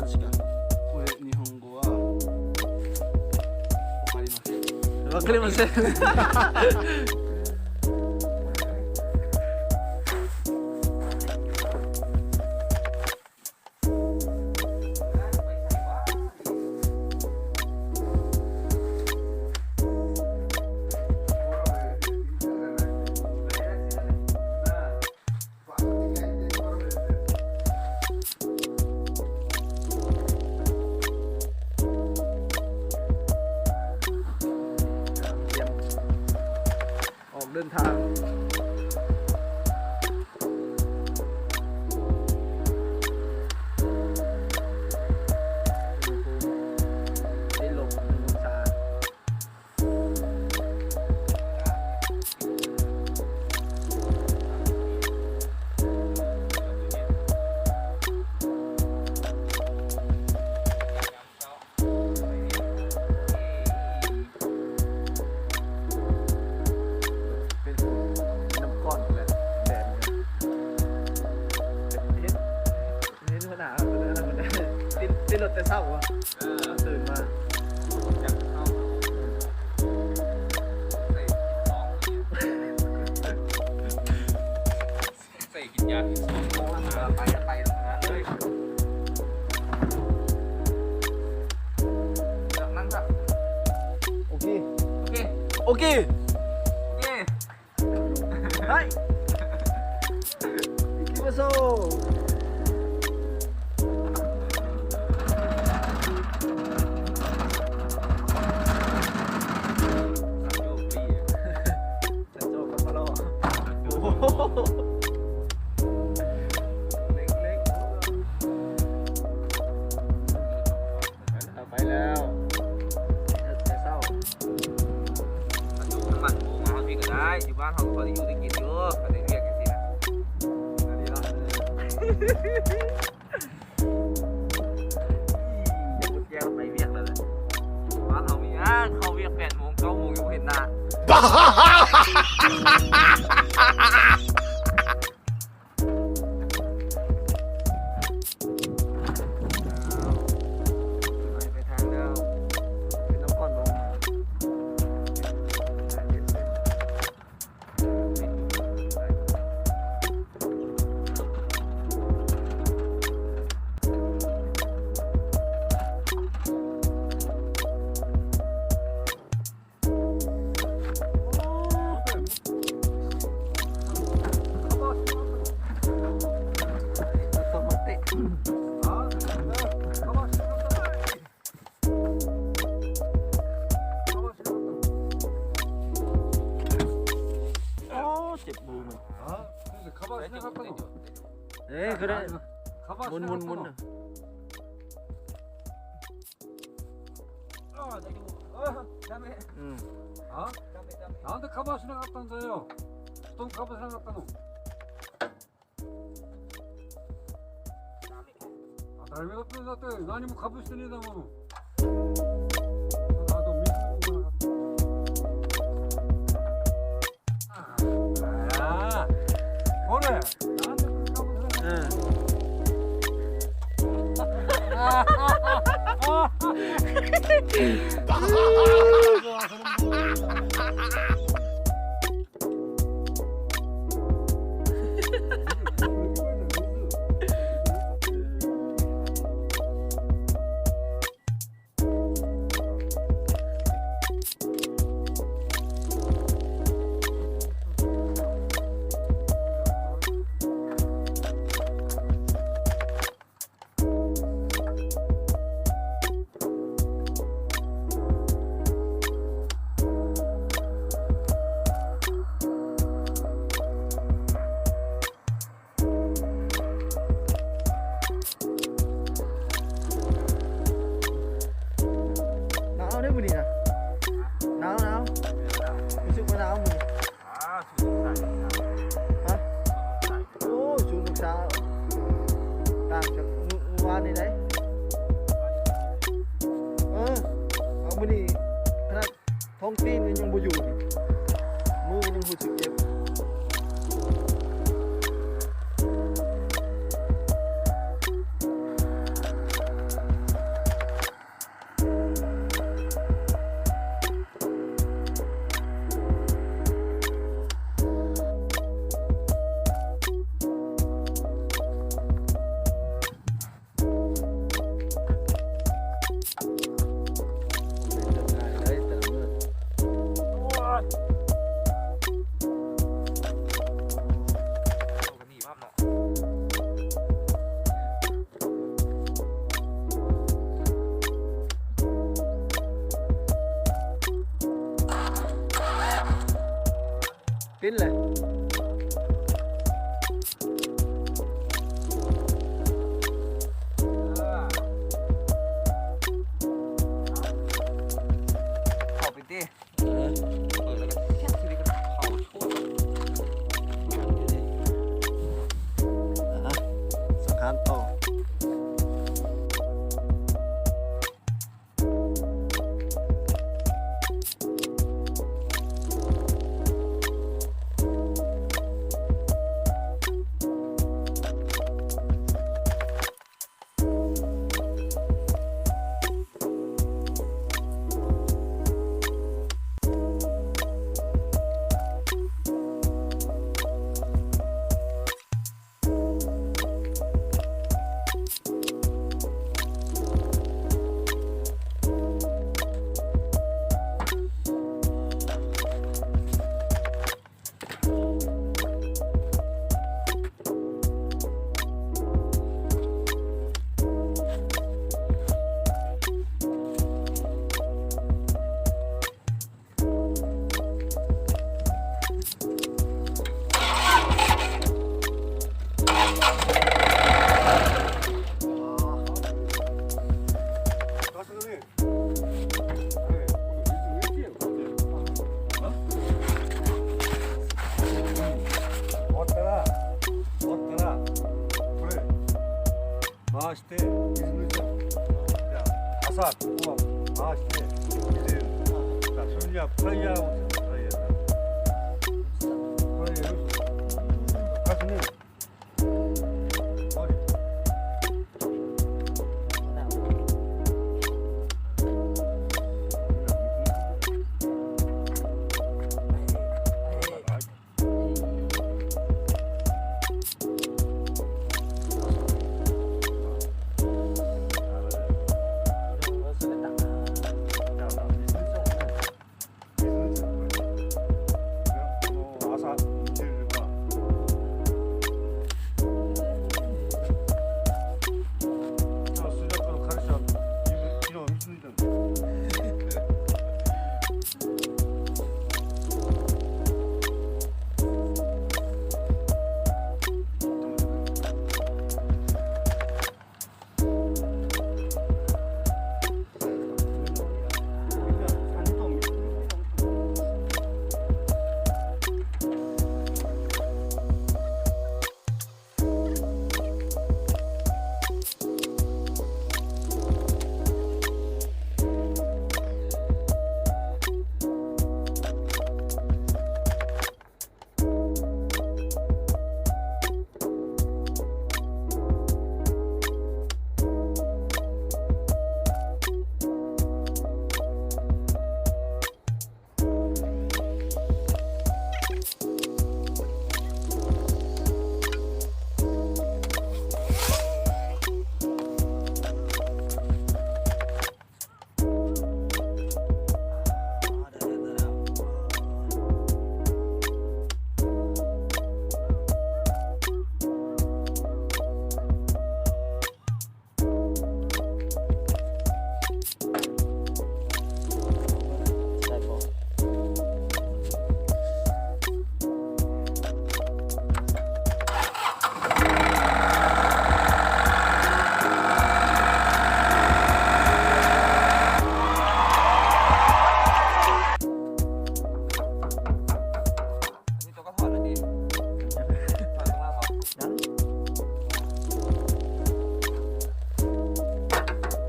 しか。これ、日本語は、わかりません。わかりません。ອອກເດີນທາງ. ອຸນຫະພູມຕິດລົບໜຶ່ງອົງສາ. ເປັນພູນ້ຳກ້ອນແຫຼະ ແດດ ເຫັນ ເຫັນຫົວໜ້າເພິ່ນ ຕິດ ຕິດລົດແຕ່ເຊົ້າວະ ເອີ ຕື່ນມາ ໃສ່ກິນຢາກິນຊອງ ໄປ ໄປໂລດນັ້ນເລີຍ ຈາກນັ້ນກໍ ໂອເຄ ໂອເຄ ໂອເຄ ໂອເຄ ໄປ ໄປແລ້ວ ແຕ່ເຊົ້າ ຄັນຢູ່ທາງບ້ານໂມມາເຮົາພີ້ກໍໄດ້ ຢູ່ບ້ານເຮົາກໍພໍໄດ້ຢູ່ໄດ້ກິນຢູ່ ກໍໄດ້ວຽກຈັ່ງຊີ້ນະ ອັນນີ້ເນາະ ເອີ ແລ້ວໄປວຽກແລ້ວແຫຼະ ບ້ານເຮົາມີຫຍັງ ເຂົ້າວຽກແປດໂມງ ເກົ້າໂມງ ຍັງບໍ່ເຫັນໜ້າ. ໄປທາງແລ້ວ ເປັນນ້ຳກ້ອນບໍ່? ໂອ້ ເຈັບມືມັນ ເອີ ກໍໄດ້ カバーしなかったの？ ໝູນໆໆ ああ、大丈夫。ああ、ダメ。うん。あ？ダメ、ダメ。なんでカバーしなかったんだよ。布団カバーしなかったの？ダメ。当たり前だって、だって何もかぶしてねえだもの。ただあと水もなかった。 ໜາວເດ້ມື້ນີ້ນະ ໜາວໆ ຮູ້ສຶກວ່າໜາວມື້ນີ້ ຮະ ໂອ້ຍ ສູນອງສາ ຕ່າງຈາກມື້ ມື້ວານນີ້ໄດ໋ ເອີ ເອົາມື້ນີ້ຂະໜາດ ທ້ອງຕີນກໍຍັງບໍ່ຢູ່ນີ້ ມືກໍຍັງຮູ້ສຶກເຈັບ. ກິນແຫຼະ ເຂົ້າໄປຕິ ເອີ ເປີດແລ້ວກໍແຄບຊີວິດກໍເຂົ້າໂທດ ອ່າ ສັງຂານຕໍ່. Мааштэ, измиса. Асад, о, мааштэ, измиса. Так, шо я, проявился, проявился. Проявился. Как мне?ອັນນີ້ເຈົ້າກໍທອດແລ້ວຕິ? ຍັງ.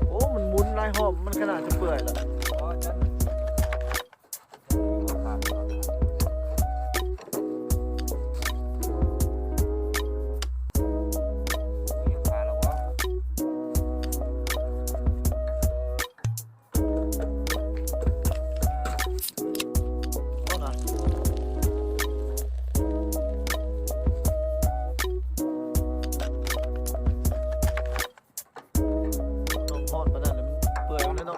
ໂອ້ ມັນໝຸນຫຼາຍຮອບ ມັນຂະໜາດຈະເປື່ອຍແລ້ວ. ອໍ ຈັ່ງ ນ້ຳຮ້ອນປານນັ້ນແລ້ວມັນເປື່ອຍແລ້ວເນາະ.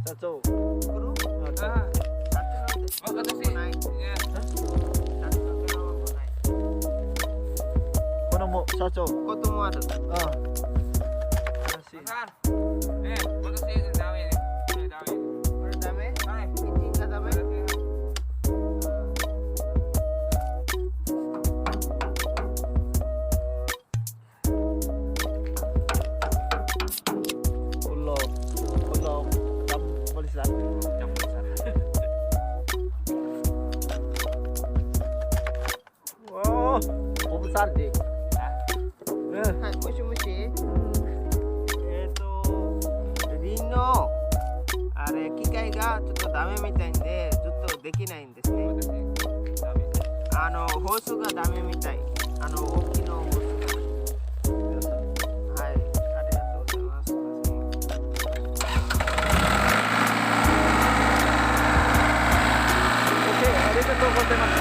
ຊາໂຈ ອາ ຊາໂຈ ໂຄໂຕໂມະ ຊາໂຈ ໂຄໂຕໂມະ ອາ ອາຊິ.ダメみたいで、ずっとできないんですね。あの、放送がダメみたい。あの、沖の放送が。はい、ありがとうございます。オッケー、ありがとうございます。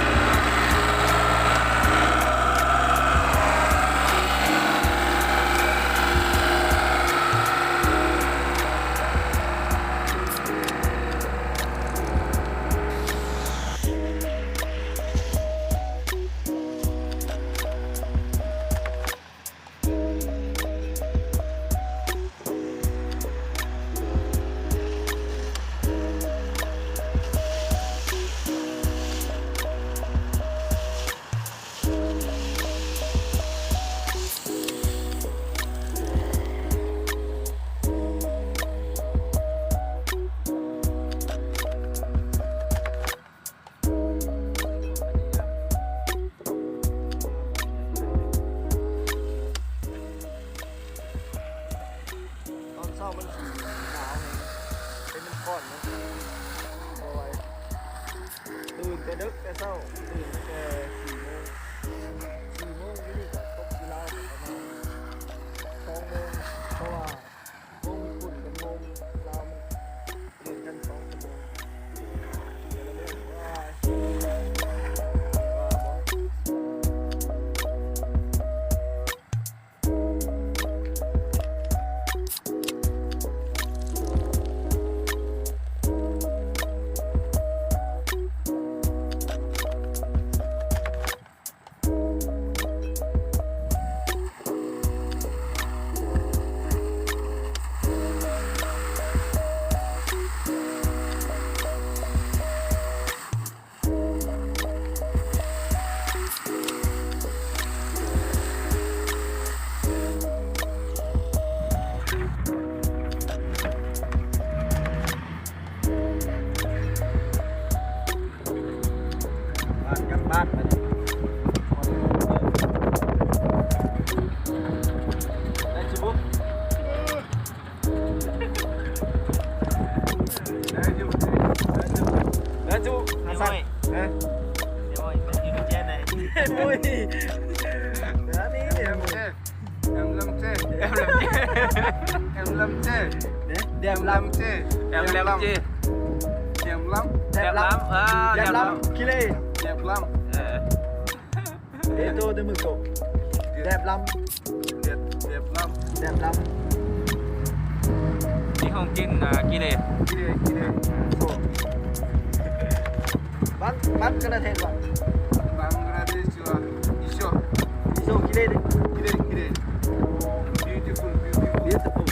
ຕອນເຊົ້າມັນໜາວແຮງ ເປັນນ້ຳກ້ອນເນາະ ບໍ່ໄຫວ. ຕື່ນແຕ່ເດິກແຕ່ເຊົ້າ ຕື່ນຕັ້ງແຕ່ສີ່ໂມງ ສີ່ໂມງ ຢູ່ນີ້ກໍຕົກຢູ່ລາວປະມານສອງໂມງ ເພາະວ່າໂມງຍີ່ປຸ່ນກັບໂມງລາວມັນປ່ຽນກັນສອງຊົ່ວໂມງ ແຕ່ລະມື້ ວ້າຍ. ບ້ານກັບບ້ານໄປເລີຍ ໄດ້ຈິບຸ 大丈夫？大丈夫？大丈夫？ แดบลำ แดบลำ แดบลำ แดบลำ เออ แดบลำ แดบลำ ขี้เหร่ แดบลำ เออ เดโตเดมึงโก แดบลำ แดบ แดบลำ แดบลำ ທີ່ຫ້ອງກິນ ອ່າ ກິເລ ກິເລ ກິເລ ໂອ້ ບັງ ບັງກະລາເທດວະ ບັງກະລາເທດວະ ອີໂຊ ອີໂຊ ກິເລ ກິເລ ກິເລ beautiful beautiful beautiful